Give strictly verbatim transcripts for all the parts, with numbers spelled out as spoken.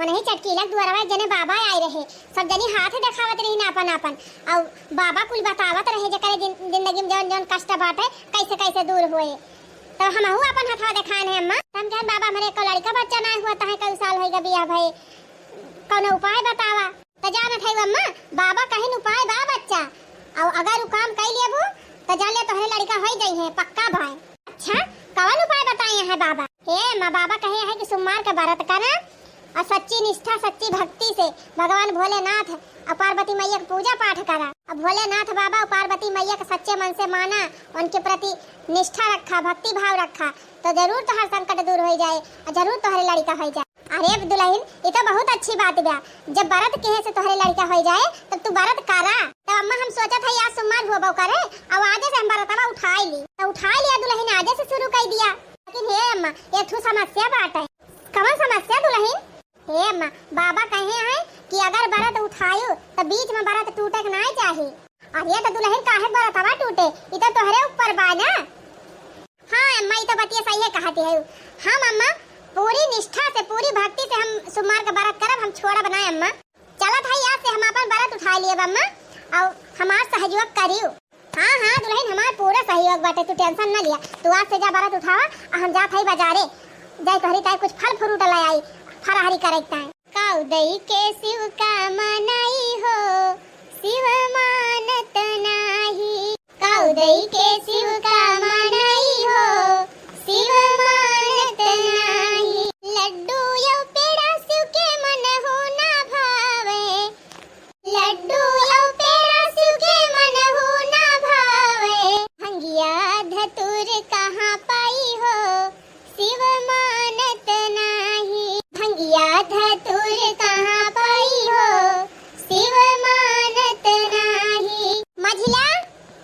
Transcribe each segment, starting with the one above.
नहीं, चटकीला के दुआरवा एक जने बाबा आए रहे, सब जनी हाथ देखावत रही ना आपन आपन, और बाबा कुल बतावत रहे जेकरे जिन-, जिंदगी में जौन जौन कष्ट बाटे, कैसे कैसे दूर होए। तो हमहू आपन हथवा देखाएन है अम्मा। हम कहन, "बाबा, हमरे एको लड़का बच्चा ना हुआ, तहे कई साल होइगा बियाह भए, कौनो उपाय बतावा।" तो जानत है अम्मा, बाबा कहिन, "उपाय बा बच्चा, और अगर उ काम कई लेबू, तो जान ले तोहरे लड़का होई जइहे, पक्का बाय।" अच्छा, कवन उपाय बताए हैं बाबा? हे अम्मा, बाबा कहे हैं कि सोमवार का व्रत करा और सच्ची निष्ठा, सच्ची भक्ति से भगवान भोलेनाथ और पार्वती मैया की पूजा पाठ करा। और भोलेनाथ बाबा और पार्वती मैया के सच्चे मन से माना, उनके प्रति निष्ठा रखा, भक्ति भाव रखा, तो जरूर तोहर संकट दूर हो जाए और जरूर तोहरे लड़का हो जाए। अरे दुल्हन, ये तो बहुत अच्छी बात बा। जब व्रत किहे से तोहरे लड़का हो जाए, तब तू व्रत करा। तब अम्मा, हम सोचत है आज सोमवार होबो करे, अब आजे से हम व्रतवा उठाई ली। तो उठाई लिया दुल्हन, आजे से शुरू कर दिया। लेकिन हे अम्मा, एक ठो समस्या बाटे। कवन समस्या दुल्हन? हे अम्मा, बाबा कहे हैं कि अगर व्रत उठायु तो बीच में व्रत टूटे के नाई चाही। अरे तो दुल्हन, काहे व्रतवा टूटे? ई तो तोहरे ऊपर बा ना। हाँ अम्मा, ई तो बतिया सही है कहती है। हम अम्मा पूरी निष्ठा से, पूरी भक्ति से हम सोमवार का व्रत करब, हम छोड़ब ना अम्मा। चलत है, आज से हम अपन व्रत उठा लिए अम्मा, और हमार सहयोग करियो। हाँ हाँ दुल्हन, हमार पूरा सहयोग बाटे, तू tension ना लिया। तू आज से जा व्रत उठावा, और हम जात है बाजारे, जाए तोहरी ताई कुछ फल फ्रूट ले आई, फराहरी करे के ताई। काऊ दई के शिव का मनाई हो, शिव मानत नाही। काऊ दई के शिव का मनाई हो, शिव मानत नाही। लड्डू यौ पेड़ा शिव के मन हो ना भावे, लड्डू यौ पेड़ा शिव के मन हो ना भावे। भंगिया धतूर कहाँ पाई हो, शिव मानत नाही। भंगिया धतूर कहाँ पाई हो, शिव मानत नाही। मझिला,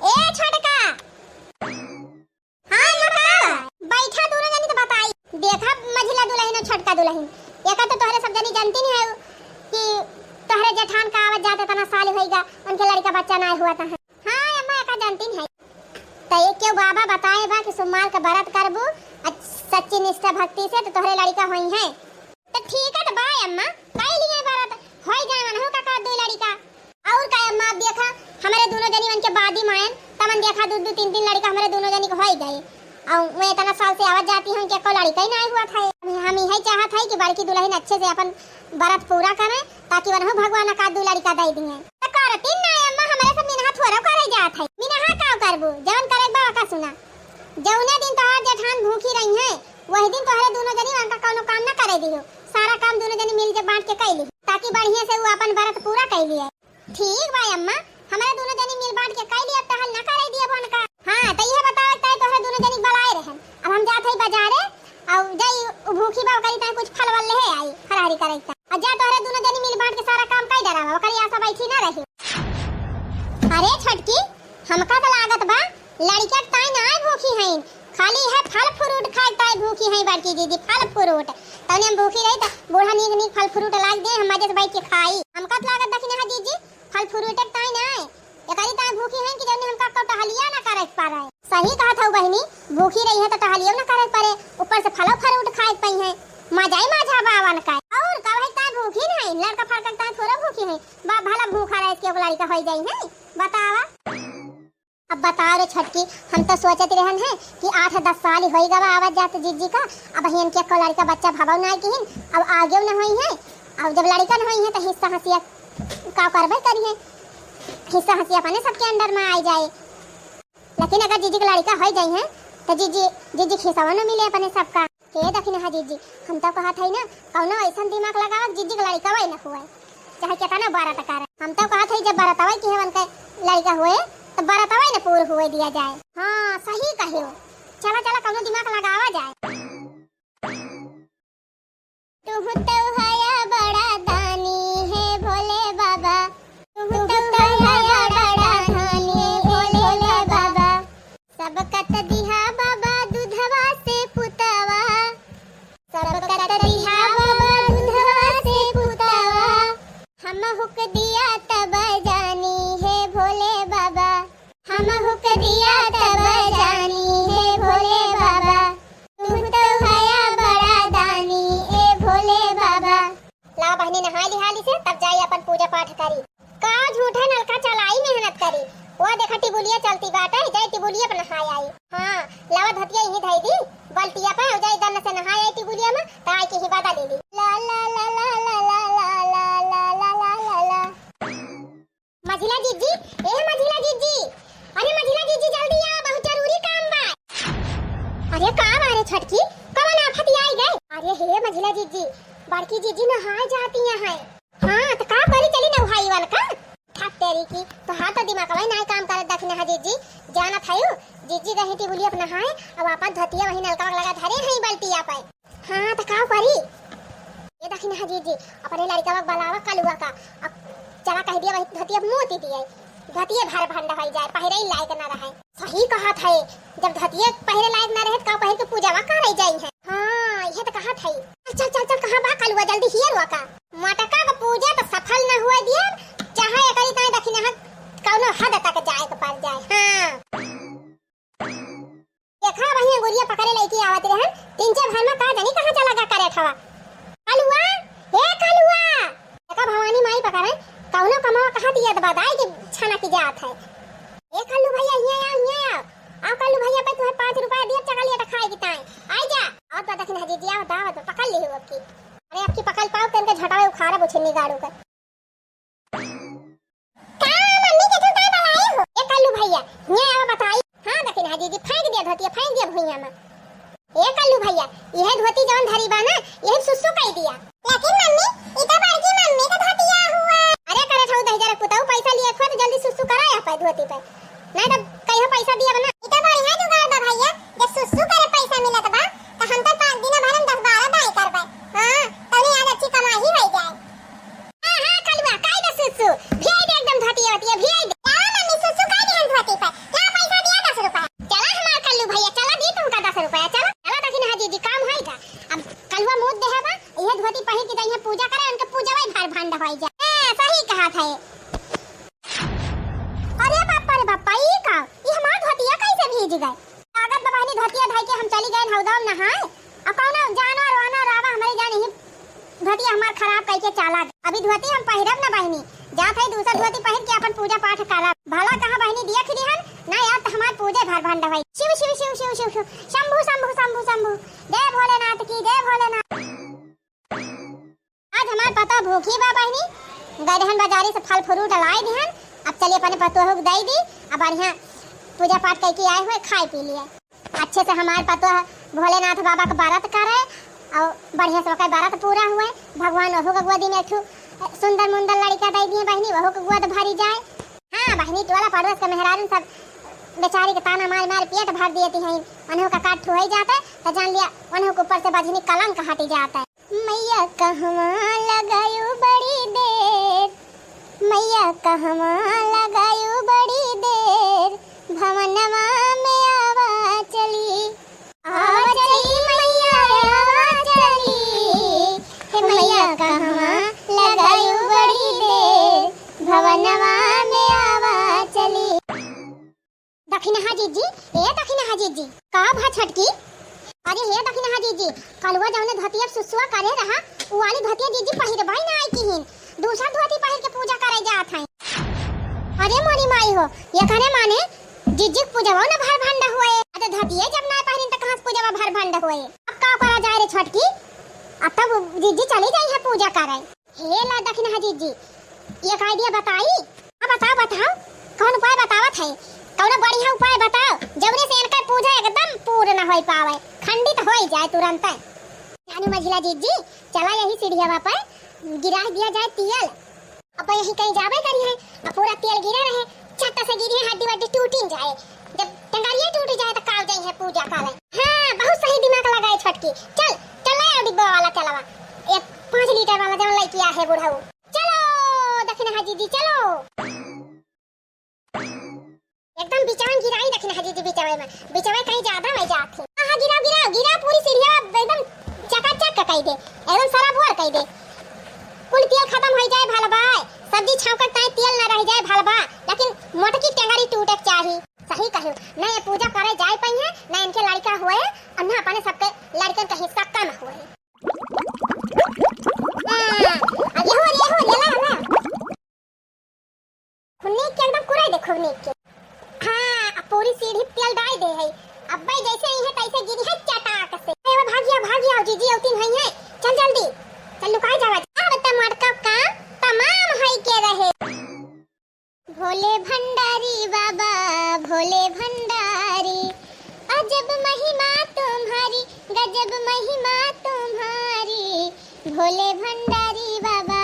ए छोटका। हाँ, ये बतावा। बैठा दोनों जनी तो बताई। देखा मझिला दुल्हन और छोटका दुल्हन, एका तो तोहरे सब जनी जानती नहीं है कि तोहरे जेठान का आवत जात इतना साल होइगा, उनके लड़का बच्चा ना हुआ था। हाँ अम्मा, एका जानती नहीं है। तो ये क्यों बाबा बताए बा कि सोमवार का व्रत करबू और सच्ची निष्ठा भक्ति से तो तोहरे लड़का होई है। तो ठीक है, तो बाय अम्मा, कई लिए व्रत, होई जाए मनहु का कर दो लड़का। और का अम्मा, अब देखा, हमरे दोनों जनी मन के बादी मायन, तमन देखा, दो दो तीन तीन लड़का हमरे दोनों जनी के होई गए। और मैं इतना साल से आवत जाती हूँ, कि एको लड़का ही ना हुआ था। हम, हम यही चाहत है कि बड़की दुल्हन अच्छे से अपन व्रत पूरा करे, ताकि वनहु भगवान का दो लड़का दे दिए। तो करती ना अम्मा, हमरे से मिनहा थोड़ा करे जात है। मिनहा का करबू, जवन करे बा का सुना। जौने दिन तोहार जेठान भूखी रही है, वही दिन तोहरे दोनों जनी उनका कौनो काम ना करे दियो। सारा काम दोनों जनी मिल के बांट के कैली, ताकि बढ़िया से वो अपन व्रत पूरा कैली है। ठीक बा अम्मा, हमरा दोनों जनी मिल बांट के कैली, अब तहल ना करे दियो उनका। हाँ, तो यह बताओ, तय तोहरे दोनों जनी के बुलाए रहन, अब हम जात हई बाजारे, और जाई उ भूखी बा, ओकरी ताई कुछ फल वल ले आई, फरारी करे के। और जा तोहरे दोनों जनी मिल बांट के सारा काम कई डरावा, ओकरी आशा बैठी ना रही। अरे छोटकी, हमका तो लागत बा लड़किया के ताई ना भूखी हईन, खाली है फल फ्रूट खाए के ताई भूखी हईन बड़की दीदी, फल फ्रूट। तने हम भूखी रही तो बूढ़ा नीक नीक फल फ्रूट लाग दे, हम मजे से बैठ के खाई। हमका तो लागत दखिन है जीजी, फल फ्रूट के ताई ना, एकरी ताई भूखी हईन कि जौन हमका को टहलिया ना करे के पारे। सही कहत हऊ बहिनी, भूखी रही है तो टहलियो ना करे के परे, ऊपर से फलो फ्रूट खाए के पई है, मजा ही मजा बावन का। और का भाई ताई भूखी नहीं, लड़का फड़का ताई थोड़ा भूखी है, बा भला भूखा रहे के ओकरा लड़का होई जाई है, बतावा। अब बताओ रे छोटकी, हम तो सोचत रहन है कि आठ दस साल ही होई गवा आवत जात जीजी का, अब हियन के को लड़का बच्चा भवो ना किहिन, अब आगे न होई है, अब जब लड़का न होई है तो हिस्सा हंसिया का करबे करी है, हिस्सा हंसिया अपने सबके अंडर में आई जाए। लेकिन अगर जीजी के लड़का होई जाई है तो जीजी, जीजी खिसवा न मिले अपने सबका। हे दखिनहा जीजी, हम तो कहत हई ना, कौनो ऐसन दिमाग लगावा, जीजी के लड़कवा ही न हुए, चाहे केतना बरत करे। हम तो कहत हई, जब बरतवा के उनके लड़का हुए, तो बरतवा ही न पूर हुए दिया जाए। हाँ, सही कहियो। चला, चला, कौनो दिमाग लगावा जाए। तुहु तो हया बड़ा दानी है भोले बाबा, तुहु तो हया बड़ा दानी है भोले बाबा। सबका त दिहा बाबा दूधवा से पुतवा, सबका त दिहा बाबा दूधवा से पुतवा। हमहू के दिया तब जानी है भोले बाबा, हमहू के दिया तब जानी है भोले करी। का झूठे नलका चलाई मेहनत करी। वो देखा टिबुलिया चलती बाटे, जाई टिबुलिया पे नहाए आई। हाँ, लावा धोतिया यहीं धई दी, बल्टिया पे, जाई दन्न से नहाए आई टिबुलिया में, त आई के ही बदल ली। ला, ला, ला। मझिला जिज्जी, ए मझिला जिज्जी, अरे मझिला जिज्जी जल्दी आ, बहुत जरूरी काम बा। अरे का बा रे छोटकी, कवन आफत आई गए? अरे हे मझिला जिज्जी, बड़की जिज्जी नहाए जाती हैं। हाँ, त का करी, चली नहाई वाला का? हट तेरी की, तोहार तो दिमागवा ही नाहीं काम करत दखिनहा जिज्जी। जानत हयू, जिज्जी गई टिबुलिया पे नहाए, अब आपन धोतिया वही नलका लगा धरे हैं बल्टिया पे। हाँ, त का करी? ए दखिनहा जिज्जी, अपने लड़िकवा के बलावा कलुआ का, अब चला कहि दिया वही धोतिया पे मूत दिए, धोतिये भर भंड होइ जाए, पहिरे ही लायक न रहे। सही कहत है, जब धोतिये पहिरे लायक ना रहे, त का पहिर के पूजावा करे जाई है? हाँ, इहे त कहत है। चल, चल, चल, चल, कहाँ बा कलुआ? जल्दी हियर हुआ का। मटका के पूजा त सफल न हुए दिए, चाहे एकरी ताई दखिनहा कौनो हद तक जाए के पड़ जाए। हाँ। देखा, वही अंगुरिया पकड़े लइके आवत रहन, तीन चार भर में का जानी कहाँ चला गा करे ठवा। कलुआ, हे कलुआ। देखा भवानी माई पकड़े, कौनो कमावा कहाँ दिया त बताई कि छना की जात है। ए कल्लू भैया, हियाँ आओ, हियाँ आओ। आओ कल्लू भैया, पे तुम्हें पाँच रुपया दिया चकलिया खाए की ताई। आई जा। और तो दखिनहा जिज्जी, आओ दावत में पकड़ ली हो अबकी। अरे अबकी पकड़ पाओ, तेन के झटावे उखाड़ा बुझिन्नी गाड़ू के। का मम्मी के तू का बलाई हो? ए कल्लू भैया, हियाँ आओ बताई। हाँ दखिनहा जिज्जी, फेंक दिया धोतिया, फेंक दिया भुइयाँ में। ए कल्लू भैया, इहे धोती जवन धरी बा ना, यही सुसु कई दिया। लेकिन मम्मी, ई तो बड़की मम्मी के धोतिया हुआ। अरे करे छऊ दहिजर पुताऊ, पैसा लिए खुआ तो जल्दी सुसु करा या पे धोती पे। नहीं तो कहियो पैसा दिया बना। ई तो बढ़िया जुगाड़ बा भैया, जब सुसु करे पैसा मिलत बा, तो हम तो पाँच दिन भर में दस बारह दाई करबे। हाँ, तनी आज अच्छी कमाई हो जाए। हाँ, हाँ, कलुआ, काई दे सुसु? भियाई दे एकदम धोतिया वतिया, भियाई दे। चला मम्मी, सुसु काई दे हम धोती पे। चला पैसा दिया दस रुपया। चला हमार कल्लू भैया, चला दी तुमका दस रुपया, चला। चला दखिनहा जिज्जी, काम होई का? अब कलुआ मूत देहे बा, इहे धोती पहिर के जइहे पूजा करे, उनके पूजवा ही भर भंड होई जा। ए, सही कहत है। अरे बापा रे बापा, ई का? ई हमार धोतिया कैसे भीज गए? लागत बा बहिनी, धोतिया धई के हम चली गए हौदा में नहाए। अब कौनो जानवर वानर आवा हमरे जान, यही धोतिया हमार खराब कई के चाला गए। अभी धोती हम पहिरब ना बहिनी, जात है दूसर धोती पहिर के अपन पूजा पाठ करब। भला कहाँ बहिनी दिया खिरी हन, ना यार त हमार पूजे भर भंड होई। शिव शिव शिव शिव शिव शिव, शंभु शंभु शंभु शंभु, जय भोलेनाथ की, जय भोलेनाथ। आज हमार पतोह भूखी बा बहिनी, गए रहन बाजारी से फल फ्रूट लाई दिहन। अब चली अपने पतोह के दई दी, अब बढ़िया पूजा पाठ कई के आए हुए, खाए पी लिए। अच्छे से हमार पतोह भोलेनाथ बाबा के व्रत करे और बढ़िया से ओकर व्रत पूरा हुए। भगवान ओहू के गोदी में एक ठो सुंदर मुंदर लड़िका दई दिए बहिनी, ओहू के गोद भरी जाए। हाँ बहिनी, टोला पड़ोस के मेहरारू सब बेचारी के ताना मार मार पेट भर देती हैं, उन्हों का काट ठुआई जाता है तो जान लिया उन्हों के ऊपर से बजनी कलंक हटी जाता है। मैया कहवा लगायू बड़ी देर, मैया कहवा लगायू बड़ी देर, भवनवा में आवा चली, आवा चली मैया आवा चली, हे मैया कहवा लगायू बड़ी देर, भवनवा में आवा चली। दखिनहा जिज्जी, ए दखिनहा जिज्जी, का भा छोटकी? अरे हे दखिनहा जिज्जी, कलुआ जौने धोतिया सुसुआ करे रहा, उ वाली धोतिया जिज्जी पहिरबई ना आई किहिन, दूसर धोती पहिर के पूजा करे जात हैं। अरे मोरी माई हो, ये करे माने जिज्जी के पूजवा ना भर भंड हुए। अरे धोतिये जब ना पहिरिन त कहाँ से पूजवा भर भंड हुए? अब का करा जाए रे छोटकी? अब तब जिज्जी चली जाई है पूजा करे। हे ला दखिनहा जिज्जी, एक idea बताई। हाँ, बताओ, बताओ, कौन उपाय बतावत है? कौनो बढ़िया उपाय बताओ, जौने से इनका पूजा एकदम पूर्ण होई पावे, खंडित होई जाए तुरंत। जानी मझिला जिज्जी, चला यही सीढ़ियावा पर गिरा दिया जाए तेल। अब यही कहीं जाबे करी है, अब पूरा तेल गिरा रहे, झट से गिरी है, हड्डी वड्डी टूटिन जाए, जब टंगरिये टूट जाए तो काव जाई है पूजा करे। हाँ, बहुत सही दिमाग लगाए छोटकी। चल, चल ले आओ डिब्बा वाला तेलवा, एक पाँच लीटर वाला जौन लइके आ है बुढ़ऊ। चलो दखिनहा जिज्जी, चलो। एकदम बिचावन गिराई दखिनहा जिज्जी, बिचावे में, बिचावे कहीं ज्यादा वही जात है। हाँ, हाँ, गिराओ, गिराओ, गिराओ, पूरी सीढ़िया एकदम चकाचक कई दे, एकदम सराबोर कई दे। कुल तेल खत्म हो जाए भलबा, सब्जी छौंकत ताई तेल ना रह जाए भलबा, लेकिन मोटकी टेंगरी टूटे के चाही। सही कहियो, ना ये पूजा करे जाए पाई है, ना इनके लड़का हुए, और ना अपने सबके लड़कन का हिस्सा कम हुए। हाँ, अब यहू, यहू, ये ला, ला। अब महिमा तुम्हारी भोले भंडारी बाबा,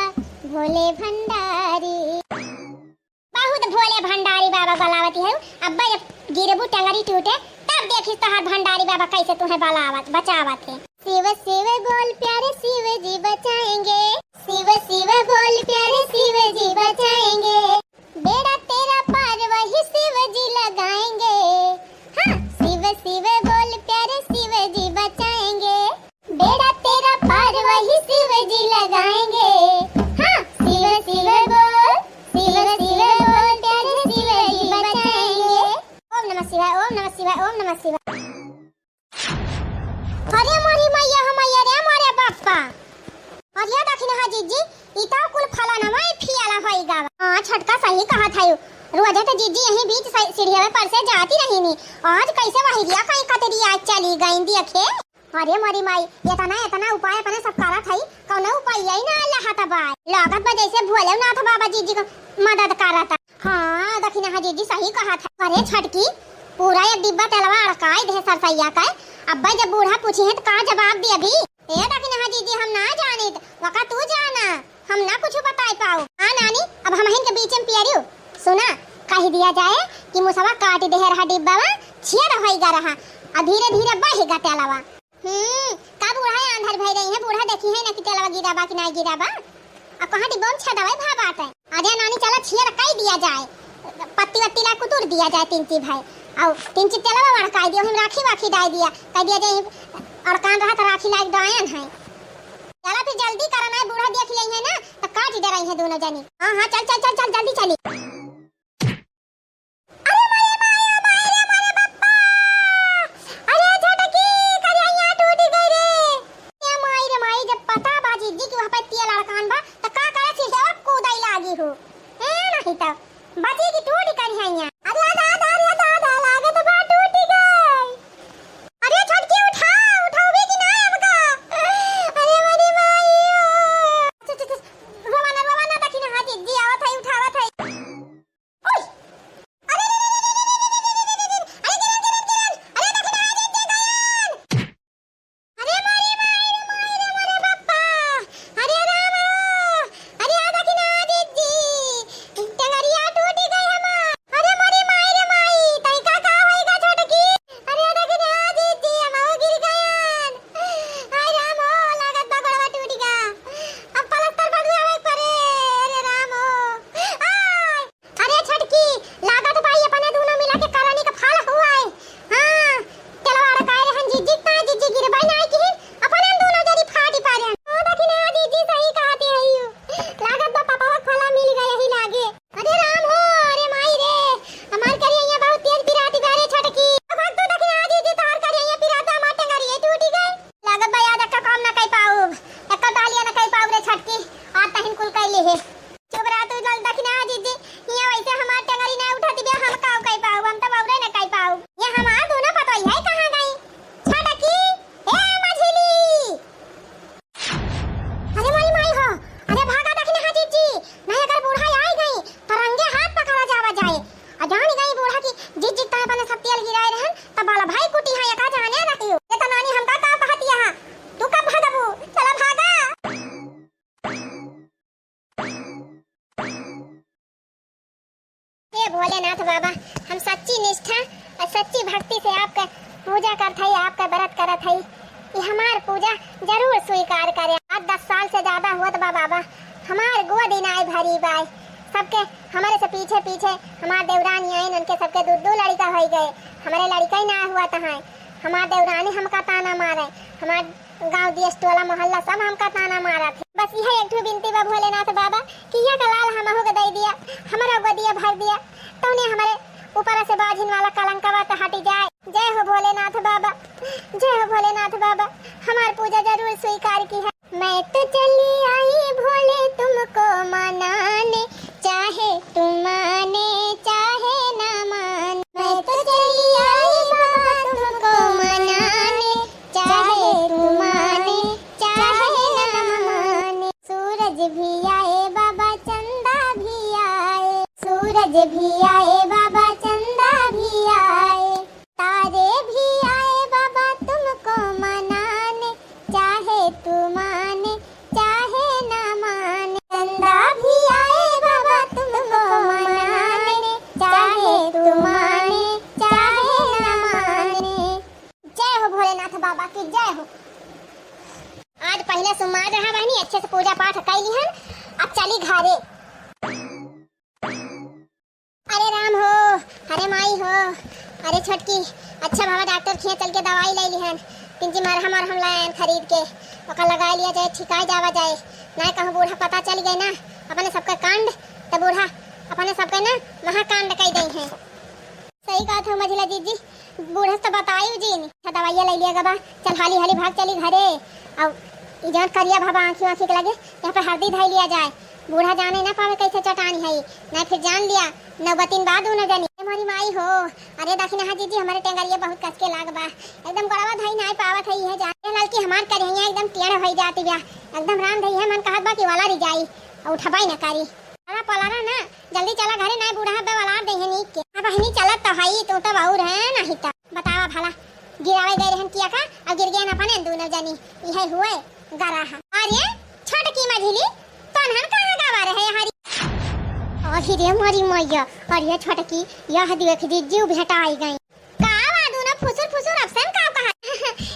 भोले भंडारी। बहुत भोले भंडारी बाबा बलावत है। अब्बा जब गिरबू टंगरी टूटे, तब देखिस तोहार भंडारी बाबा कैसे तुहे बलावत, बचावत है। शिव शिव बोल प्यारे शिव जी बचाएंगे, शिव शिव बोल प्यारे शिव जी बचाएंगे। बेड़ा तेरा पार वही शिव जी लगाएंगे। हाँ, शिव शिव बोल प्यारे शिव जी बचाएंगे। बेड़ा तेरा पार वही शिव जी लगाएंगे। हाँ, शिव शिव बोल, शिव शिव बोल प्यारे शिव जी बचाएंगे। ओम नमः शिवाय, ओम नमः शिवाय, ओम नमः शिवाय। अरे मोरी मैया हो मैया रे मोरे बाप्पा। अरे दखिनहा जिज्जी, ई तो कुल फलाना माई फियाला होई गावा। हाँ, छोटका सही कहत है। रोजे तो जिज्जी यही बीच सही सीढ़िया पर से जाती रही नी। आज कैसे वहिरिया कहीं कतरी आज चली गई देखे। अरे मोरी माई, इतना, इतना उपाय अपने सब करत है, कौनो उपाय ही ना लहत बा। लागत बा जैसे भोलेनाथ बाबा जिज्जी को मदद करत। हाँ, दखिनहा जिज्जी सही कहत है। अरे छोटकी, पूरा एक डिब्बा तेलवा अड़काई दे सरसैया का। अब्बा जब बूढ़ा पूछी है तो का जवाब दे अभी? ए दखिनहा जिज्जी, हम ना जानित, वका तू जाना, हम ना कुछ बताई पाऊ। हाँ नानी, अब हमहिन के बीच में पियरियो। सुना, कह दिया जाए कि मुसवा काट दे रहा डिब्बा वा, छियर होई गा रहा, और धीरे धीरे बह गा तेलवा। हम्म, का बूढ़ा है आंधर भई रही है, बूढ़ा देखी है ना कि तेलवा गिरा बा कि ना गिरा बा। अब कहाँ डिब्बा में छेदवा भा बाटे। अरे नानी, चला छियर कई दिया जाए, पत्ती वत्ती ला कुतुर दिया जाए तीन ची भाई, और तीन ची तेलवा वड़काई दियो, हम राखी वाखी डाई दिया, कह दिया जाए अड़कान रहा तो राखी लायक डायन है। चला फिर जल्दी करा ना, बूढ़ा देख लेई है ना तो काट दे रही है दोनों जनी। हाँ हाँ, चल चल चल चल, जल्दी चली। अरे मोरे माई, ओ माई रे मोरे बप्पा। अरे छोटकी, करिया टूटी गई रे। ए माई रे माई, जब पता बा जिज्जी कि वहाँ पे तेल अड़कान बा, त का करे सीढ़िया कूदाई लागी हो। ए नहीं त बची की टूटी करिया। अरे दादा, अरे दादा, लागत बा टूटी गई। अरे छोटकी उठा, उठाओ भी कि ना हमका। अरे मोरे माई ओ। छ, छ, छ, रोवाना, रोवाना, दखिनहा जिज्जी आवत है, उठावत है। ओए! अरे, अरे, अरे, अरे, अरे, अरे, अरे, अरे, अरे, अरे, अरे, अरे, अरे, दखिनहा जिज्जी गयन। अरे, मोरी माई रे, माई रे, मोरे बप्पा। अरे, राम हो। अरे, आ दखिनहा जिज्जी। टंगरिया टूटी गई हमार। अरे, मोरी माई रे, माई। तई का, का होई गा छोटकी? अरे, आ दखिनहा जिज्जी, हमहू गिर गयन। आय, राम हो, लागत बा गोड़वा टूटी गा। अब पलस्तर बदलवावे के पड़े। अरे, राम हो। आय। अरे छोटकी, लागत बा ई अपने दूनो मिला के करनी का फल हुआ है। हाँ, तेलवा अड़काए रहन जिज्जी, ता जिज्जी गिरबाई नाई किहिन, अपने दूनो जनी फाटी पारे। हाँ, दखिनहा जिज्जी सही कहत है यू। लागत बा पपवा के फला मिल गए यही लागे। अरे राम हो, अरे माई रे, हमार करिया बहुत तेज पिरात बा रे छोटकी। अब भाग तो दखिनहा जिज्जी, तोहार करिया पिरात, हमार टंगरिया टूटी गई। लागत बा आज एक्का काम ना कई पाउब, एक्का टहलिया ना कई पाउब रे छोटकी, आज तहिन कुल कई लिहे। चुप रहा तू, जल दखिनहा जिज्जी। हियाँ वैसे हमार टंगरी ना उठत बिया, हम काउ कई पाउब, हम तो बौरे ना कई पाउब। ये हमार दूनो पतोई है कहाँ गई? छोटकी, ए मझिली। अरे मोरी माई हो, अरे भागा दखिनहा जिज्जी, नहीं अगर बूढ़ा आई गई तो रंगे हाथ पकड़ा जावा जाए। आ जान गई बूढ़ा की जिज्जी ताए पने सब तेल गिराए रहन, तब बाला भाई कुटी है, एका जाने रही हो। ये तो नानी हमका का कहती है, तू कब भागबू? चला भागा। हे भोलेनाथ बाबा, हम सच्ची निष्ठा और सच्ची भक्ति से आपके पूजा करत हई, आपके व्रत करत हई, ये हमार पूजा जरूर स्वीकार करे। आज दस साल से ज्यादा होत बा बाबा, हमार गोदी नाय भरी बाय। सबके हमरे से पीछे पीछे हमार देवरानी आइन, उनके सबके दू दू लड़का होई गए, हमरे लड़का ही ना हुआ तहां। हमार देवरानी हमका ताना मारे, हमार गांव देश टोला मोहल्ला सब हमका ताना मारत है। बस यह एक ठो बिनती बा भोलेनाथ बाबा कि यह का लाल हमहू के दे दिया, हमरा गोदिया भर दिया, तौने हमरे ऊपर से बाझिन वाला कलंकवा तो हट जाए। जय हो भोलेनाथ बाबा, जय हो भोलेनाथ बाबा, हमार पूजा जरूर स्वीकार की है। मैं तो चली आई भोले तुमको मनाने, चाहे तुम माने चाहे ना माने। मैं तो चली आई बाबा तुमको मनाने, चाहे तुम माने चाहे ना माने। सूरज भी आए बाबा चंदा भी आए, सूरज भी आए बाबा चंदा भी आए। तारे भी आए बाबा तुमको मनाने। बाकी जय हो। आज पहिले सोमवार रहा बहिनी, अच्छे से पूजा पाठ कइ लिहन, अब चली घरे। अरे राम हो, अरे माई हो, अरे छोटकी, अच्छा बाबा डॉक्टर खिया चल के दवाई लइ लिहन, तिनची मरहम मरहम लायन खरीद के, ओका लगाइ लिया जाए, ठिकाइ जावा जाए, नाहीं कहूँ बूढ़ा पता चल गए ना अपने सबके कांड, त बूढ़ा अपने सबके ना महाकांड कइ दइहैं। सही कहत हौ मझिला जीजी, बूढ़ा से तो बतायु जिन। अच्छा, दवाइया लइ लिया गबा, चल हाली हाली भाग चली घरे। अब ई जौन करिया भवा आँखी आँखी के लगे, यहाँ पे हरदी धइ लिया जाए। बूढ़ा जाने ना पावे कैसे चटानी है, ना फिर जान लिया, नौबतिन बाद उ न जानी। ए मोरी माई हो, अरे दखिनहा जीजी, हमरे टेंगरिया बहुत कस के लाग बा, एकदम गोड़वा धइ नाहीं पावत है, इहे जाने ललकी हमार करिया एकदम टेढ़ होइ जाती बा, एकदम राम धइ है मन कहत बा कि वाला री जाई, और उठबाई न करी। अरे पलारा ना, जल्दी चला घरे, नाहीं बूढ़ा बे वाला दे है नीक के। अब बहिनी चलत तो हई, तू तो बाउर है, नाहीं तो बतावा भला, गिरावे गए रहन किया का, अब गिर गए अपने दोनों जनी, इहे हुए गरा है। अरे छोटकी मझिली, तनहन कहाँ गवा रहे हरी? अरे रे मोरी मैया, अरे छोटकी, यह देख जीजी भेटाई गई। का वा दोनों फुसुर फुसुर अफसन का कहा?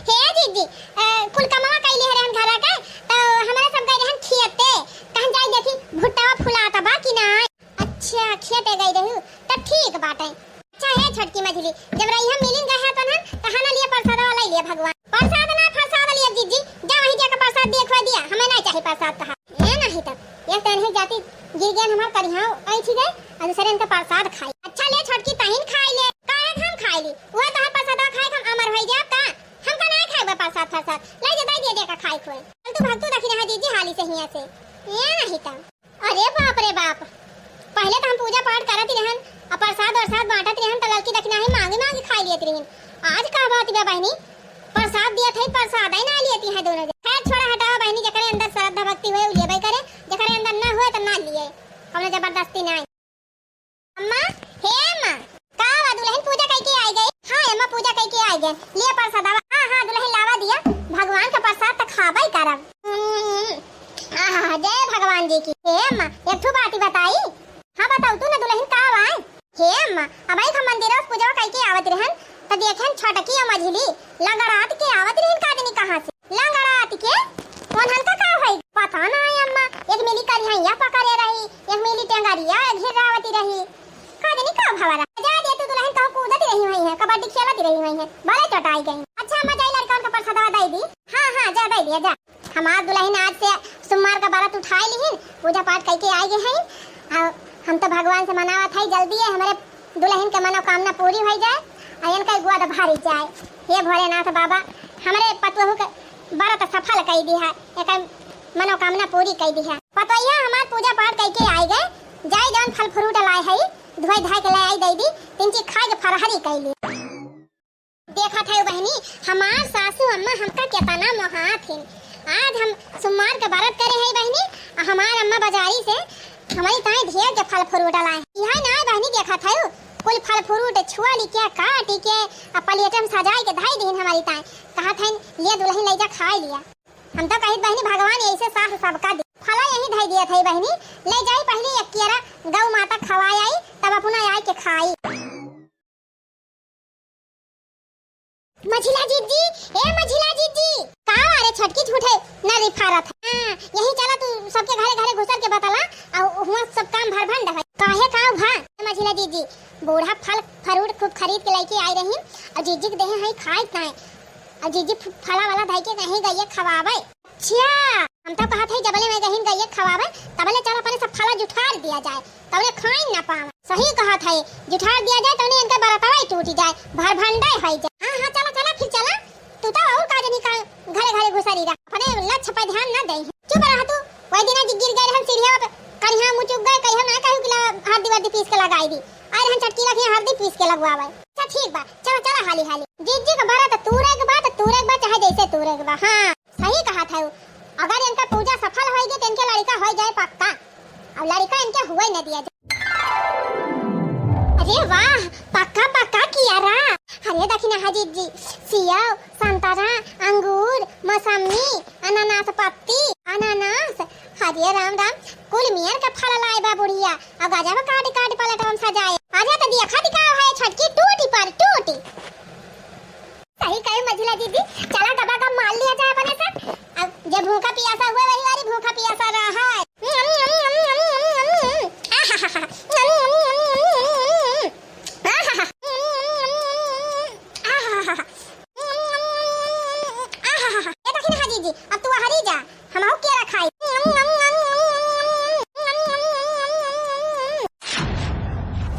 हे जीजी, अ, कुल कमवा कइले रहन घरा के, तो हमारे सब गए रहन खियते, कहन जाई देखी भुट्टावा फुलात बा कि नाहीं। अच्छा, खेते गई रहू, त ठीक बाटे। अच्छा हे छोटकी मझिली, जब रही हम मिलिन गए हैं तनहन, त हना लिए प्रसादवा लइ लिए भगवान। प्रसाद ना, प्रसाद लिए जीजी, जा वहीं जाके प्रसाद दिए खुआ दिया, हमें नाहीं चाही प्रसाद कहा। ए नाहीं तब, एक तो इन्हें जाति गिर गए हमार करिहाव, ऐठी गए, और दूसरे इनका प्रसाद खाई। अच्छा ले छोटकी तहिन खाई ले, काहे हम खाई ली, वह तोहर प्रसादवा खाए हम अमर होई जाब का? हमका नाहीं खाए बा प्रसाद फरसाद, ले जा दे दिए जेका खाए खुए। चल तू भक्तू दखिनहा जीजी हाली से हिया से। ए नाहीं तब। अरे बाप रे बाप, पहिले त हम पूजा पाठ करत रहन, आ प्रसाद वरसाद बाँटत रहन, त ललकी दखिनहा माँगी माँगी खाइ लियत रहिन। आज का बात बा बहिनी, प्रसाद दियत है, प्रसाद ही ना लियत है दोनों जन। खैर छोड़ा हटावा बहिनी, जेकरे अंदर श्रद्धा भक्ति होए उ लेबे करे, जेकरे अंदर ना होए त ना लिए, कौनो जबरदस्ती नाहीं। अम्मा, हे अम्मा, का बा दुलहिन पूजा कइके आइ गई? हाँ अम्मा, पूजा कइके आइ गए। लिया प्रसादवा। हाँ, हाँ, दुलहिन लावा दिया। भगवान का प्रसाद त खाबइ करब। हम्म, आहा, जय भगवान जी की। हे अम्मा, एक ठो बात बताई। हाँ, बताऊ तू ना दुलहिन का बा? हे अम्मा, अबही हम मंदिरवा से पूजवा कइके आवत रहन, त देखेन छोटकी अउ मझिली लंगड़ात के आवत रहन का जनी कहाँ से। लंगड़ात के? ओन्हन का का भई? पता नाहीं अम्मा, एक मिली करिहइया पकड़े रही, एक मिली टेंगरिया घिर्रावती रही। का जनी का भवा रहा। जा दे तू दुलहिन कहूँ कूदत रही हुई है, कबड्डी खेलत रही हुई है, भले चोटाई गई। अच्छा अम्मा जाई लड़कन का प्रसादवा दइ दी। हाँ, हाँ, जा दइ दिया, जा। हमार दुलहिन आज से सोमवार का बरत उठाइ लिहिन, पूजा पाठ कइके आइ गए हैं। अउ हम तो भगवान से मनावत है जल्दी है हमरे दुलहिन के मनोकामना पूरी होइ जाए अउ इनका गोद भरी जाए। हे भोलेनाथ बाबा, हमरे पतोहू के बरत सफल कइ दिहा, एकर मनोकामना पूरी कइ दिहा। पतोहिया हमार पूजा पाठ कइके आइ गए, जाई जौन फल फ्रूट लाए है, धोए धाए के लाए दइ दी, तिनची खाए के फरहरी कइ ली। देखत है बहिनी, हमार सासू अम्मा हमका केतना मोहात हिन। आज हम सोमवार के बरत करे है बहिनी, आ हमार अम्मा बाजारी से हमरी ताई ढेर के फल फ्रूट लाए। इहै नाहीं बहिनी देखत है, कुल फल फ्रूट छुआ ली के, काटी के, आ प्लेट में सजाई के धई दीन हमरी ताई। कहत है, "ले दुलहिन लइ जा खाइ लिया।" हम तो कहित बहिनी भगवान यही से साथ सबका दी। फला यही धई दियत है बहिनी, लइ जाई पहली एक कियरा गौ माता खवाई आई, तब अपना आई के खाई। मझिला जीजी, ए मझिला जीजी, का वा रे छोटकी झूठे ना रिफारत है। हाँ, यही चला तू सबके घरे घरे घुसर के बतला, अउ हुआँ सब काम भर भंड है। काहे का भा? ए मझिला जीजी, बूढ़ा फल फ्रूट खूब खरीद के लइके आई रही, अउ जीजी के देहे है खाए नाहीं, अउ जीजी फु-, फला वाला धई के कहीं गइया खवावे। अच्छा, हम तो कहत है जबले मैं गहिन गइया खवावे, तबले चल अपने सब फला जुठार दिया जाए, तबले खाइन ना पावे। सही कहत है, जुठार दिया जाए, तबले इनका बरतवा ही टूट जाए, भर भंडे होइ जाए। हाँ, हाँ, चला, चला, फिर चला। तू तो और का जनी का घरे घरे घुसरी रहा, अपने लक्ष्य पे ध्यान ना दे। चुप रह तू। वही दिना जी गिर गए रहन सीढ़िया पे, करिहा मुचुक गए, कहिया ना कहू कि ला हरदी वर्दी पीस के लगाई दी। आए रहन चटकीला के हरदी पीस के लगवावे। अच्छा ठीक बा, चला, चला हाली हाली। जीजी का बरत तूरे के बा, त तूरे के बा, चाहे जैसे तूरे के बा। हाँ। सही कहत है, अगर इनका पूजा सफल होइगे तो इनके लड़का होइ जाए पक्का, अउ लड़का इनके हुए न दिया जाए। अरे वाह, पक्का पक्का किया रा। अरे दखिनहा जीजी, सेव, संतरा, अंगूर, मौसम्मी, अनानास पत्ती, अनानास। अरे राम राम, कुल मियर का फल लाए बा बुढ़िया, अउ गजब काट काट पलटवा में सजाए। अरे त देखा दिखाओ है छोटकी टूटी पर टूटी। सही कहे मझिला दीदी, चला जी, अब तू हरी जा, हमहू केरा खाई।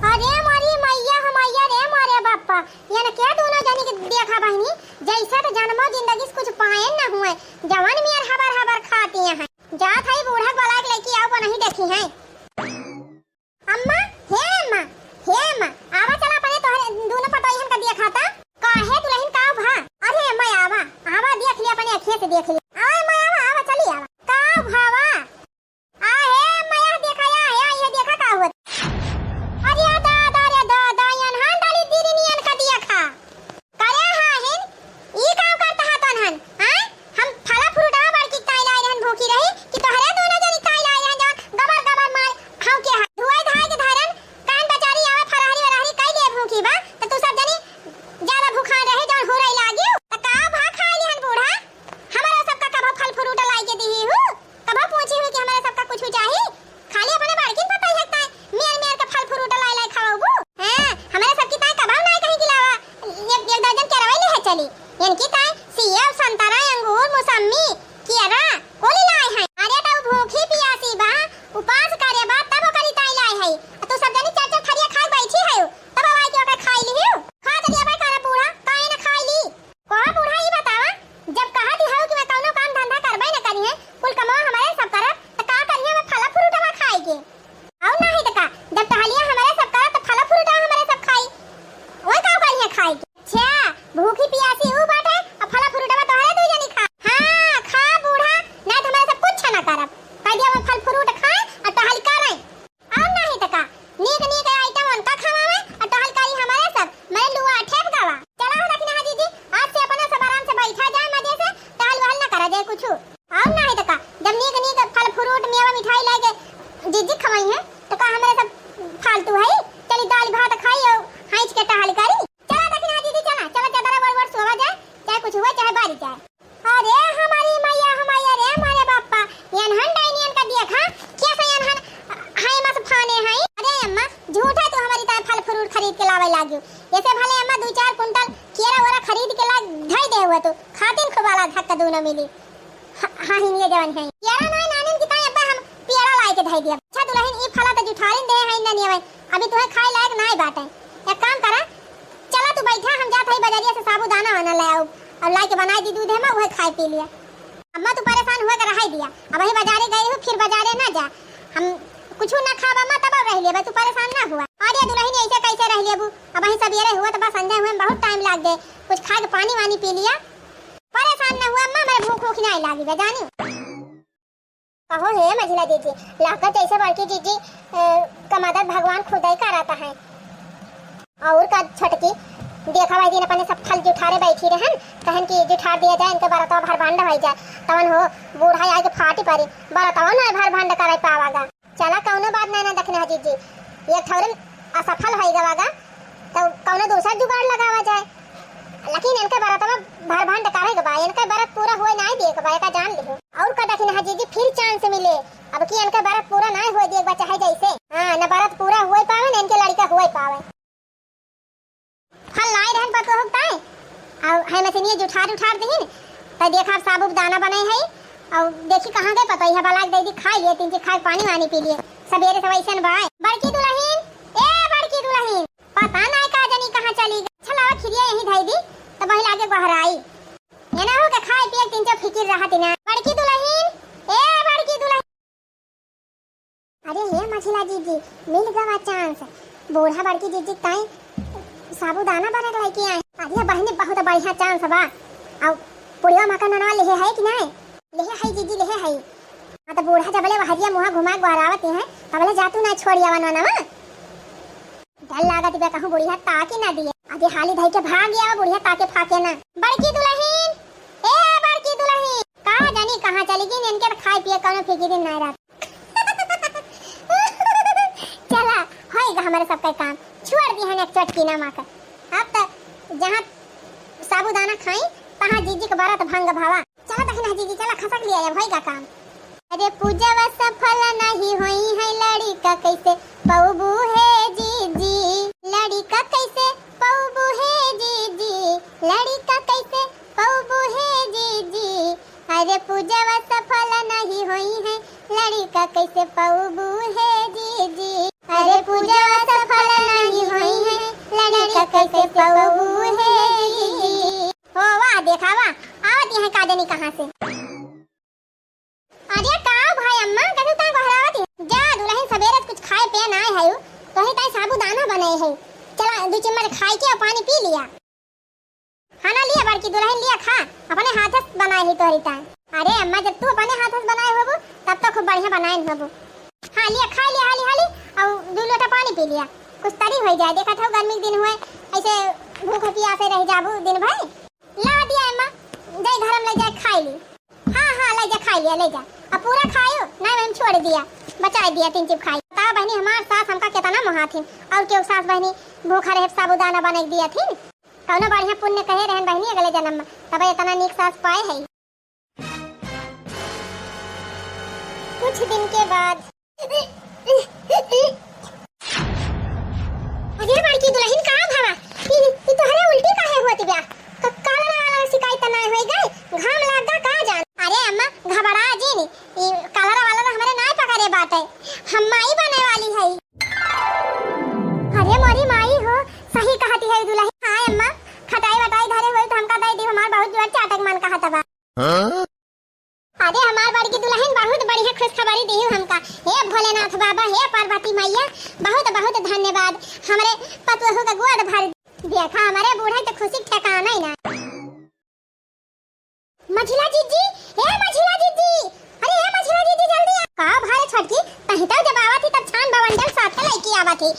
अरे मोरी मैया हो मैया रे मोरे बापा, यन के दूनो जनी के देखा बहिनी, जैसे तो जन्मो जिंदगी से कुछ पाए न हुए, जवन मेर हबर हबर खाती हैं। जात है बूढ़ा बोला के लेके आओ, बनही देखी हैं। अम्मा, हे अम्मा, हे अम्मा, आवा चला अपने तोहरे दूनो पतोहियन का देखा ता। काहे दुलहिन का भा? अरे अम्मा आवा, आवा देख लिया अपने अखिए से देख लिया। आवा अम्मा आवा, आवा चली आवा। का भावा? आ हे अम्मा यह देखा या, या ये देखा का होत? अरे दादा रे दादा, यनहन डाली दीदी नियन का देखा। करे हाहिन, ई काम करता है तनहन, आय? हम फला फ्रूटवा बड़की काई लाई रहन भूखी रही, कि तोहरे दोनों जनी काई लाई रहन जवन गबर गबर मार, हौं के हाथ धुआई धाई के धरन, कान बेचारी आवे फरहरी वरहरी कई लिए भूखी बा, त तू सब जनी ज्यादा भूखान रहे जवन हुरई लागियो, त का भा खाई लिहन बूढ़ा? हमरा सबका कभो फल फ्रूट लाई के दिही हु, कभो पूछी हु कि हमरा सबका कुछ चाही? खाली अपने बड़किन पतोहिया ताई मेर मेर के फल फ्रूट लाई लाई खवाबू। हैं, हमरे सबकी ताई कभो नाई कहीं के लावा एक, एक दर्जन केरवई लेहे चली। इनकी ताई सेब, संतरा, अंगूर, मौसम्मी, केरा, कोली लाई हैं। अरे त उ भूखी पियासी बा, उपास करे बा, तब ओकरी ताई लाई है। आ तू सब जनी चार चार थरिया खाए बैठी है, तब आवाई के ओकर खाई लिहियो। खा जनी अबे करा बूढ़ा, काहे न खाई ली? कहा बूढ़ा, ई बतावा, जब कहा दिहाऊ कि मैं कौनो काम धंधा करबे न करिहे, कुल कमवा हमरे सब करब, त का करिहे मैं फला फ्रूटवा खाए के? और नाही त का, जब टहलिया हमरे सब करब, त फला फ्रूटवा हमरे सब खाई। ओए का करिहे खाए के? अच्छा, भूखी पियासी ऊ बाटे, और फला फ्रूटवा तोहरे दू जनी खा। हाँ, खा बूढ़ा, नहीं त हमरे सब कुछ ना करब। कह दिया मैं फल फ्रूट खाए और टहल करें। और नाही त का, नीक नीक आइटम उनका खवावे और टहल करी हमारे सब, मैं लुआ ठेप गवा। चला हो दखिनहा जीजी, आज से अपना सब आराम से बैठा जाए मजे से, टहल वहल ना करा जाए कुछ। और नाही त का, जब नीक नीक फल फ्रूट मेवा मिठाई लाके जीजी खवाई है, त का हमारे सब फालतू है? चली दाल भात खाई और हंस के टहल करी। चला दखिनहा जीजी, चला, चला चादर ओढ़ ओढ़ सोवा जाए, चाहे कुछ हुआ चाहे बारी जाए। अरे हमारी मैया, हमारी, अरे हमारे बापा, एनहन डाइनियन का देखा, कैसे एनहन हाय मस फाने हैं। अरे अम्मा, झूठा तू हमारी तरह फल फ्रूट खरीद के लावे लागियो। ऐसे भले अम्मा दो चार कुंटल केरा वेरा खरीद के ला धई दे हुआ तू, खातिन खुबाला धक्का दूनो मिली। ह-, हाँ, हिनिये जवन है। केरा नाई नानिन की ताई अब्बा हम पेड़ा लाए के धई दिया। अच्छा दुलहिन, ई फला त जुठारिन दे हैं ना नियवे, अभी तुम्हें खाए लायक नाई बाटे। एक काम करा, चला तू बैठा, हम जात हई बजरिया से साबूदाना वाना ले आउब, और लाई के बनाई दी दूध है, मैं उहे खाए पी लिया। अम्मा तू परेशान हुए के रहाई दिया, अबहीं बजारे गई हूँ, फिर बजारे ना जा, हम कुछ ना खाब अम्मा, तब रह लिया, तू परेशान ना हुआ। अरे दुलहिन ऐसे कैसे रह लेबू, अबहीं सबेरे हुआ त बा, संझा हुए में बहुत टाइम लाग गए, कुछ खा के पानी वानी पी लिया, परेशान ना हुआ अम्मा, मेरे भूख भूख नहीं लागी बे जानी। कहो हे मझिला जीजी, लागत जैसे बड़की जीजी, अ, का मदद भगवान खुद ही कराता है। और का छोटकी, देखा वही दिन अपने सब फल जुठारे बैठी रहन, कहन कि जुठार दिया जाए, इनके बरतवा भर भंड होई जाए। तवन हो बूढ़ा आके फाटी परी, बरतवा ना भर भंड करे पावागा। चला कौनो बात ना, ना दखिनहा जीजी, एक ठौरन असफल होई गवागा, तो कौनो दूसरा जुगाड़ लगावा जाए। लेकिन इनके बरतवा भर भंड करे के बा, इनके बरत पूरा होए नाई दिए के बा, एका जान लिहो। और का दखिनहा जीजी, फिर चांस मिले, अब की इनके बरत पूरा नाई होए दिए के बा, चाहे जैसे। हाँ, न बरत पूरा होए पावे, न इनके लड़का होए पावे। फल लाए रहन पतोह ताए, और है मशीनिया जुठार उठार दीन, तो देखा अब साबूदाना बने है, और देखी कहाँ गए पतोह, यहाँ बलाक दे दी, खाई लिए, तीन चीज खाए, पानी वानी पी लिए, सबेरे से वैसन बाय। बड़की दुलहिन, ए बड़की दुलहिन, पता नाय का जानी कहाँ चली गई। अच्छा लावा खिरिया यहीं धई दी, तब वही लागे बहराई। ये ना हो के खाए पिए के तीन चार फिकिर रहत ना। बड़की दुलहिन, ए बड़की दुलहिन। अरे हे मझिला जीजी, मिल गवा चांस। बूढ़ा बड़की जीजी ताई साबूदाना बरक लेके आए। अरे बहिनी बहुत बढ़िया चांस बा। और पुड़िया मकनवा लेहे है कि नहीं? लेहे है जीजी, लेहे है। हाँ तो बूढ़ा जबले वहरिया मुँह घुमा के बहरावत है, तबले जा तू ना छोड़िया वनवनवा। डर लागत बे कहूँ बुढ़िया ताके ना दिए। अरे हाली धई के भाग गया बुढ़िया ताके फाके ना। बड़की दुलहिन, ए बड़की दुलहिन, का जानी कहाँ चली गई, इनके तो खाए पिए कौनो फिकिर ना रहत। चला, होएगा हमारे सबका काम, छोड़ दी है एक चटकी नमक। अब तो जहाँ साबूदाना खाई, तहाँ जीजी के बरत भंग भवा। चला दखिनहा जीजी, चला खसक लिया, अब होई का काम। अरे पूजवा सफल नहीं होई है, लड़िका कैसे पौबू है जीजी, लड़िका कैसे पौबू है जीजी, लड़िका कैसे पौबू है जीजी। अरे पूजवा सफल नहीं होई है, लड़िका कैसे पउबू हे जीजी। अरे पूजवा सफल नहीं होई है, लड़िका कैसे पउबू हे जीजी। ओ वाह, देखा वाह, आवत यहाँ का जानी कहाँ से। अरे का भाई अम्मा, कैसे तैं गोहरावत है? जा दुलहिन, सबेरे से कुछ खाए पिए नाय है, तोही ताई साबूदाना बनाए है। चला दू चम्मच खाए के और पानी पी लिया। हाँ ना, लिया बड़की दुलहिन, लिया खा, अपने हाथ से बनाए है तोहरी ताई। अरे अम्मा, जब तू अपने हाथ से बनाए होबू, तब तो खूब बढ़िया बनाए होबू। हाँ लिया, खा लिया हाली हाली, और दू लोटा पानी पी लिया, कुछ तरी हो जाए। देखत हो गर्मी के दिन हुए, ऐसे भूख पियासे रह जाबू दिन भर। ला दिया अम्मा, जाई घर में ले जाए खाई ली। हाँ हाँ, ले जा, खाई लिया, ले जा। अब पूरा खायो, नहीं हम छोड़ दिया, बचाए दिया तीन चिप खाई। बताओ बहनी, हमार सास हमका कितना मोहाथिन, और केहू सास बहनी भूखा रहे साबूदाना बना के दिया थी। कौनो बढ़िया पुण्य कहे रहन बहनी अगले जन्म में, तब इतना नीक सास पाए है। कुछ दिन के बाद। अरे बड़की दुलहिन, का भवा? ई, ई तोहरे उल्टी काहे होत बा? क-, कालरा वाला शिकायत त नाय होई गई? घाम लाग गा का जान? अरे अम्मा, घबरा जिन, ई कालरा वाला त हमरे नाय पकड़े बाटे, हम माई बने वाली है। अरे मोरी माई हो, सही कहती है दुलहिन। हाँ अम्मा, खटाई वटाई घरे होई त हमका दे दी, हमार बहुत जोर चाटे के मन कहत बा। हाँ? अरे हमार बड़की दुलहिन, बहुत बढ़िया खुशखबरी दिहू हमका। हे भोलेनाथ बाबा, हे पार्वती मैया, बहुत बहुत धन्यवाद। हमरे पतोहू का गोद भर देखा, हमरे बूढ़ा के खुशी के ठिकाना ही ना। मझिला जीजी, हे मझिला जीजी, अरे हे मझिला जीजी, जल्दी आ। का भा रे छोटकी, तहीं तो जब आवत ही तब छान बवंडल साथ के लइके आवत ही।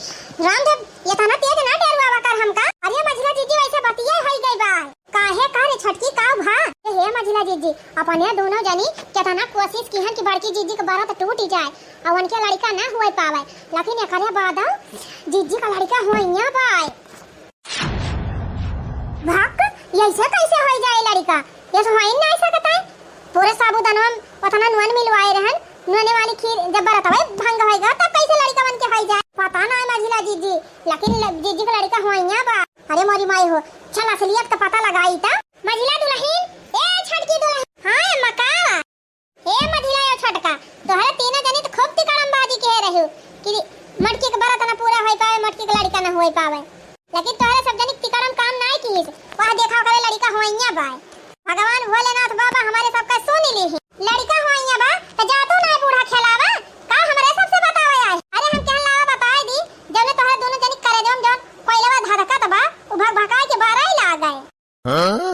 रामदेव, ये तना तेज ना डेरुआवा कर हमका। अरे मझिला जीजी, वैसे बतिये होई गई बा। काहे का रे छोटकी, का भा? ए हे मझिला जीजी, अपने दोनों जनी केतना कोशिश किहन कि बड़की जीजी के बरत टूट जाए और उनके लड़का ना हुए पावे, लेकिन एकरे बाद जीजी का लड़का होइया बाय। भक, ऐसे कैसे होई जाए लड़का? ये तो होई ना सकता है। पूरे साबूदानवा में उतना नून मिलवाए रहन, नूने वाली खीर जब बरतवा भंग होएगा तब कैसे लड़का बन के होई जाए? पता ना है मझिला जीजी, लेकिन ल-, जीजी का लड़का होइया बा। अरे मोरी माई हो, चल असलियत का पता लगाई ता। मझिला दुलहिन, ए छोटकी दुलहिन। हाँ अम्मा, का बा? ए मझिला, ए छोटका, तोहरे तीनों जनी तो खूब तिकड़मबाजी के रहियो कि मटकी के बरत ना पूरा होई पावे, मटकी के लड़का ना होई पावे, लेकिन तोहरे सब जनी के तिकड़म काम नाय किहिस। वह देखा करे लड़का होइया बाय। भगवान भोलेनाथ बाबा हमारे सबका सुन ली ही। लड़का होइया बा, तो जा तू ना बूढ़ा खेलावा, का हमरे सबसे बतावे आए? अरे हम कहन लावा बताए दी, जौने तोहरे दोनों जनी करे जौन जौन कोइलवा धधकत बा, उ भक भकाए के बारह ही लाग गए। हाँ?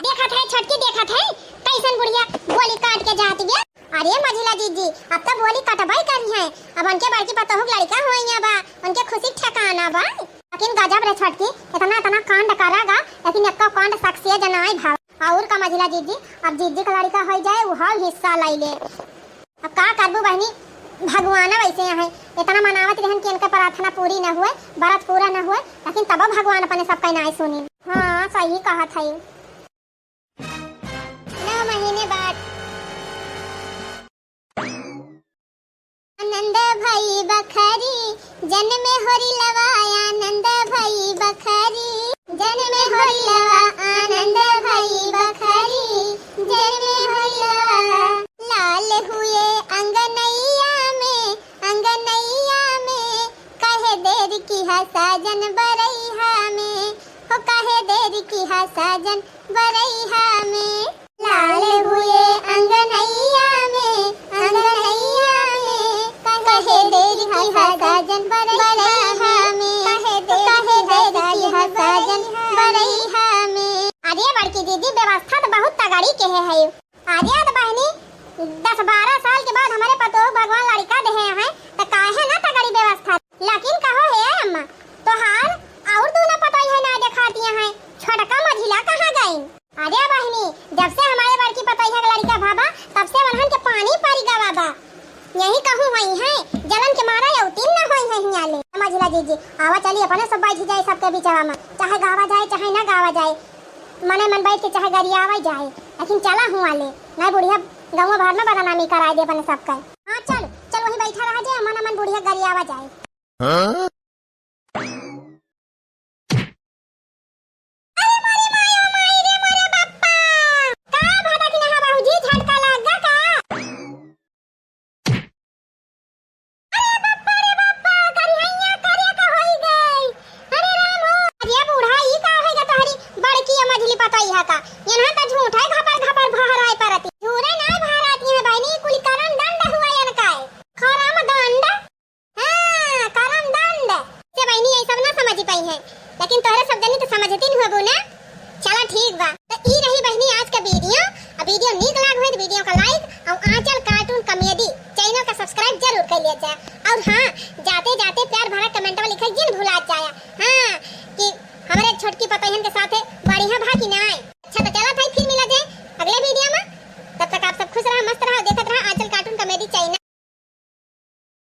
देखत है छोटकी, देखत है, कैसन बुढ़िया बोली काट के जात बिया। अरे मझिला जीजी, अब तो बोली कटबई करी है, अब उनके बड़की पतोहू के लड़का होइया बा, उनके खुशी ठिकाना बा। लेकिन गजब रे छोटकी, इतना, इतना कांड करा गा, लेकिन एको कांड सक्सेस जनाई भाव। और का मझिला जीजी, अब जीजी का लड़का होई जाए, उहो हिस्सा लाई ले। अब का करबू बहनी, भगवान वैसे हैं, इतना मनावत रहन कि इनका प्रार्थना पूरी न हुए, बरत पूरा न हुए, लेकिन तब भगवान अपने सबका नाय सुनी। हाँ, सही कहत है। नौ महीने बाद। आनंद भई बखरी, जन्मे होरी लवा, आनंद भई बखरी, जन्मे होरी लवा, आनंद भई बखरी, जन्मे होरी लवा। लाल हुए अंगनैया में, अंगनैया में, काहे देर किहा साजन बरैहा में, हो काहे देर किहा साजन बरैहा में। लाल हुए अंगनैया में, अंगनैया में, काहे देर किहा साजन बरैहा में, काहे देर किहा साजन बरैहा में। अरे बड़की दीदी, व्यवस्था तो बहुत तगड़ी के है, है। अरे तो बहनी, दस बारह साल के बाद हमरे पतोह भगवान लड़का देहे हैं, तो काहे ना तगड़ी व्यवस्था। लेकिन कहो हे अम्मा, तोहार और दोनों पतोह है ना देखाती हैं, छोटका मझिला कहाँ गई? अरे बहनी, जब से हमारे बड़की पतोहिया का लड़का भाबा, तब से वनहन के पानी पड़ गवा बा। यही कहूँ हुई है, जलन के मारा यौतीन न हुई है हियाँ ले। मझिला जीजी, आवा चली अपने सब बैठ जाए सबके बीचवा में, चाहे गावा जाए चाहे ना गावा जाए, मने मन बैठ के चाहे गरियावा जाए, लेकिन चला हुआ ले, नहीं बुढ़िया गाँव भर में बदनामी कराए दे अपने सबके। हाँ चल, चल वहीं बैठा रहा जे, मन मन बुढ़िया गरियावा जाए। हाँ? अरे मोरे माई, ओ माई रे मोरे बाप्पा। यहाँ का, यहाँ तो झूठै घपर घपर भहराए परती। झूठै नाहीं भहराती है बहिनी, कुल करम दंड हुआ इनका है। करम दंड? हाँ, करम दंड। से बहिनी ये सब ना समझ पाई है, लेकिन तोहरे सब जनी तो समझती न होबू ना। चला ठीक बा, तो ई रही बहिनी आज का video। अब video नीक लाग होई तो video का like और आंचल cartoon comedy channel का subscribe जरूर कर लिया जाए। और हाँ, जाते जाते प्यार भरा comment लिखे जिन भुला जाया। हाँ, कि हमरे छोटकी पतोहियन के साथे बढ़िया भा कि नाय।